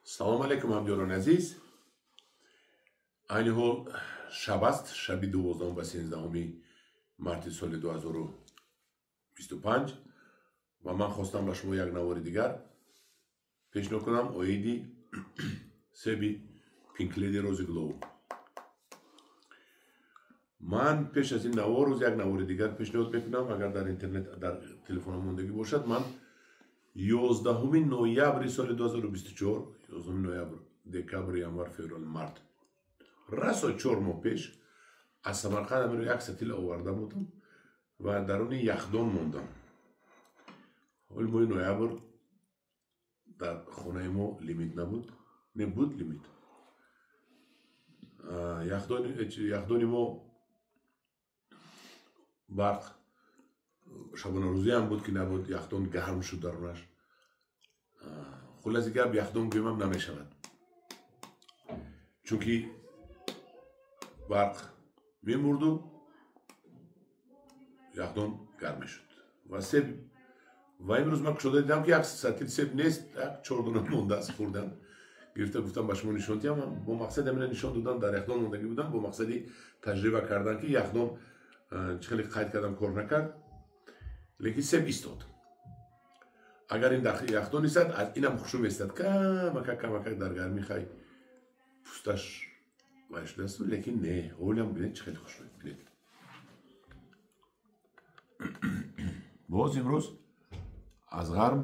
Салом алейкум, ҳамдиёрони азиз. Айни ҳол шаб аст, шаби 12 ва 13 марти соли 2025 ва ман хостам ба шумо як навори дигар пешниҳод кунам оиди себи Pink Lady Rosy Glow. Ман пеш аз ин навор рӯз як навори дигар пешниҳод мекунам, агар дар интернет дар телефонам мондагӣ бошад. Ман 11 ноябри соли 2024, 11 ноябр, декабр, январ, феврал, март, расо 4 моҳ пеш аз Самарқанд амиро як сатил оварда будам ва даруни яхдон мондам. Ҳоли моҳи ноябр дар хонаи мо лимит набуд, не буд лимит. Яхдони мо барқ шабонарӯзиам буд ки набуд, яхдон гарм шуд дарунаш. Хулоси гап, яхдон гӯемам намешавад, чунки барқ мемурду яхдон гарм мешуд. Ва себ ва имрӯз ман кушода дидам ки як сатил себ нест, як 4 дона мондааст, хӯрдан гирифта гуфтам ба шумо нишон диҳам. Бо мақсади ҳамина нишон додан дар яхдон мондагӣ будам, бо мақсади таҷриба кардан ки яхдон чӣ хеле қайд кардам кор накард, лекин себ истод. Агар ин дар яхдон истад, аз инам хушрӯ местад, камакак камакак дар гармӣ хай пӯсташ вай шудааст, лекин не, ҳолиам бинед чӣ хеле хушрӯ. Бинед, боз имрӯз аз ғарм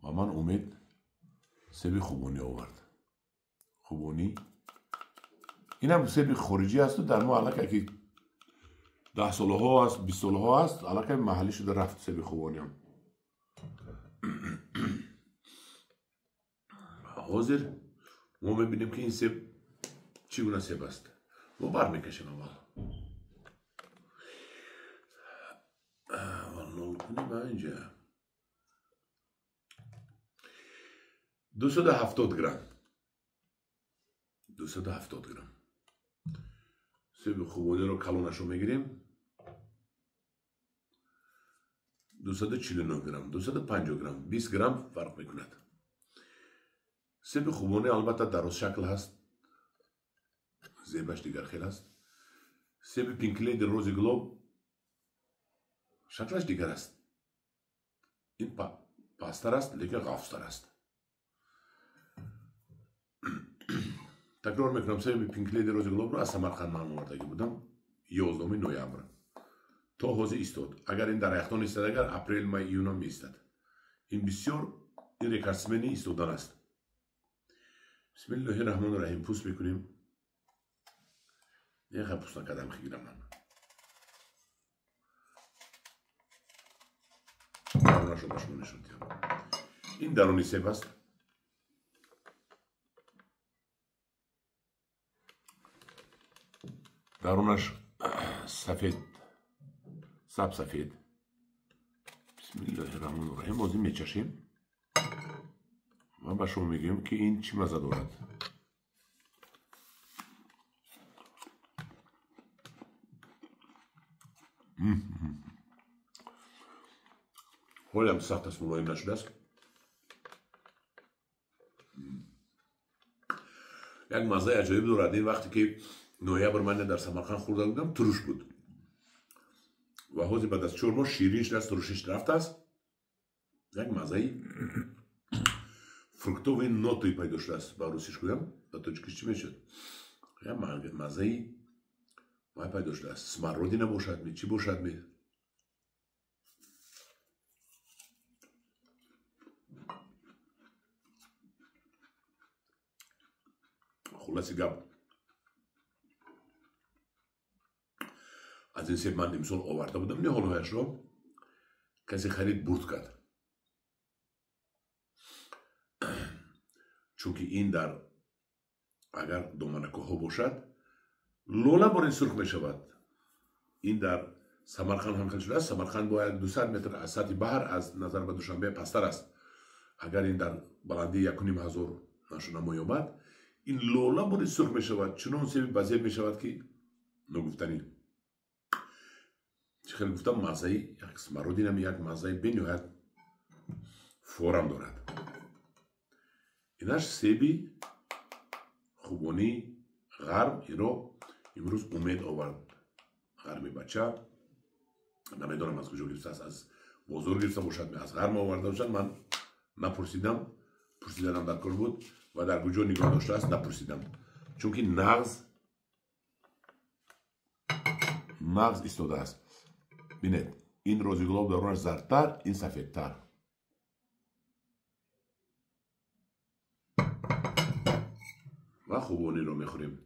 ба ман умед себи хубонӣ овард. Хубонӣ инам себи хориҷӣ асту дар мо аллакай ки 10 солаҳо аст, 20 солаҳо аст, аллакай маҳаллӣ шуда рафт себи хубониам. Ҳозир мо мебинем ки ин себ чӣ гуна себ аст. Мо бармекашем аввал. Аввал нол кунем инҷа. 270 грамм. 270 грамм. Себи хубониро калонашро мегирем. 249 грамм, 250 грамм, 20 грамм фарқ мекунад. Себи хубонӣ албатта дарозшакл ҳаст, зебаш дигар хел аст. Себи Pink Lady Rosy Glow шаклаш дигар аст. Ин пасттар аст, лекин ғафзтар аст. Такрор мекунам, себи Pink Lady Rosy Glow-ро аз Самарқанд ман овардагӣ будам 11 ноябр. То ҳозир истод. Агар ин дар яхдон истад, агар апрел, май, июнам меистад. Ин бисёр ин рекордсмени истодан аст. Бисмиллоҳи раҳмони раҳим. Пӯст мекунем. Неха пӯст накардам, хигирам ман. Дарунашро ба шумо нишон диҳам. Ин даруни себ аст. Дарунаш сафед, сабсафед. Бисмиллоҳи раҳмони раҳим. Ҳозир мечашем. Ман ба шумо мегӯям ки ин чӣ мазза дорад. Ҳолиам сахт аст, мулоим нашудааст. Як маззаи аҷоиб дорад. Ин вақте ки ноябр ман дар Самарқанд хӯрда будам, туруш буд. Ва ҳозир баъд аз 4 моҳ ширин шудааст, турушиш рафтааст. Як маззаи фруктовые ноты пайдо шудааст. Ба русиш гӯям, ба тоҷикиш чӣ мешуд? Як маззаи вай пайдо шудааст. Смородина бошад ми, чӣ бошад ми? Хулоси гап, аз ин себ ман имсол оварда будам ниҳолҳояшро, касе харид бурд кард. Чунки ин дар агар доманакӯҳҳо бошад, лола бор ин сурх мешавад. Ин дар Самарқанд ҳам хел шудааст. Самарқанд бояд 200 метр аз сатҳи баҳр аз назар ба Душанбе пасттар аст. Агар ин дар баландии 1500 нашонамо ёбад, ин лола бори сурх мешавад. Чунон себи ба зеб мешавад ки ногуфтанӣ. Чӣ хеле гуфтам, маззаи як смородинам як маззаи бениҳоят форам дорад. Инаш себи хубонии ғарб, инро имрӯз умед овард ғарби бача. Намедонам аз куҷо гирифтааст, аз бозор гирифта бошад, аз ғарб оварда бошад, ман напурсидам, пурсиданам дар кор буд ва дар куҷо нигоҳ доштааст напурсидам, чунки нағз истодааст. Бинед, ин рози гулоб дарунаш зардтар, ин сафедтар. Ва хубониро мехӯрем.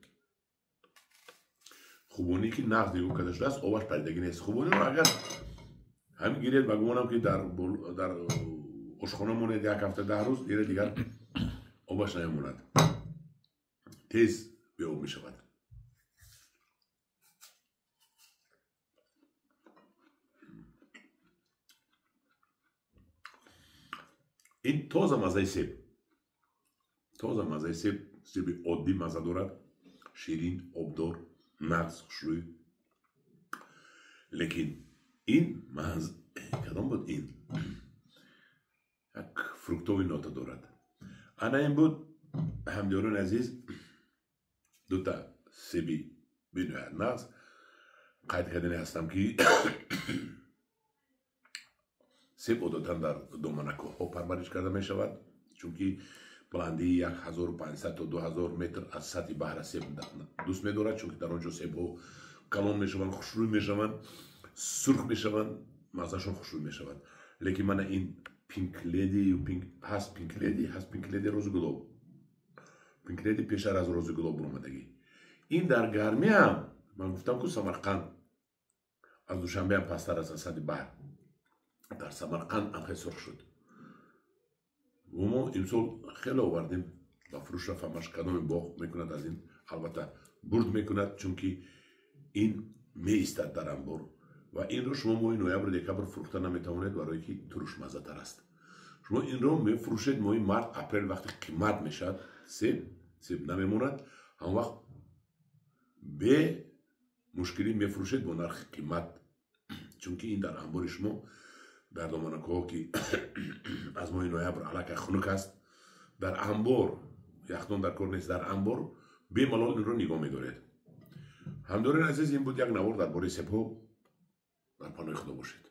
Хубонӣ ки нағз нигоҳ карда шудааст, обаш паридагӣ нест. Хубониро агар ҳамин гиред, ба гумонам ки дар ошхона монед як ҳафта 10 рӯз, гиред дигар обаш намемонад, тез беоб мешавад. Ин тоза маззаи себ, тоза маззаи себ, себи оддӣ мазза дорад, ширин, обдор, нағз, хушрӯй. Лекин ин кадом буд? Ин як фруктовый нота дорад. Ана ин буд, ҳамдиёрони азиз, дута себи бениҳоят нағз. Қайд кардани ҳастам ки себ одатан дар доманакӯҳҳо парвариш карда мешавад, чунки баландии 1500 то 2000 метр аз сатҳи баҳра себ дӯст медорад, чунки дар он ҷо себҳо калон мешаванд, хушрӯй мешаванд, сурх мешаванд, маззашон хушрӯй мешавад. Лекин мана ин Pink Lady ҳаст, Pink Lady ҳаст, Pink Lady рози гулоб, Pink Lady пештар аз рози гулоб баромадагӣ. Ин дар гармӣ ҳам, ман гуфтам ку Самарқанд аз Душанбе ҳам пасттар аст аз сатҳи баҳр, дар Самарқанд ҳам хеле сурх шуд. Мо имсол хеле овардем ба фурӯш рафт, ҳамаш кадоме боғ мекунад аз ин албатта бурд мекунад, чунки ин меистад дар анбор ва инро шумо моҳи ноябр декабр фурӯхта наметавонед, барое ки турушмаззатар аст. Шумо инро мефурӯшед моҳи март апрел, вақте қимат мешавад, себ намемонад, ҳам вақт бе мушкилӣ мефурӯшед бо нархи қимат, чунки ин дар анбори шумо дар доманакҳо ки аз моҳи ноябр аллакай хунук аст, дар анбор яхдон дар кор нест, дар анбор бемалол инро нигоҳ медоред. Ҳамдорони азиз, ин буд як навор дар бораи себҳо. Дар паноҳи Худо бошед.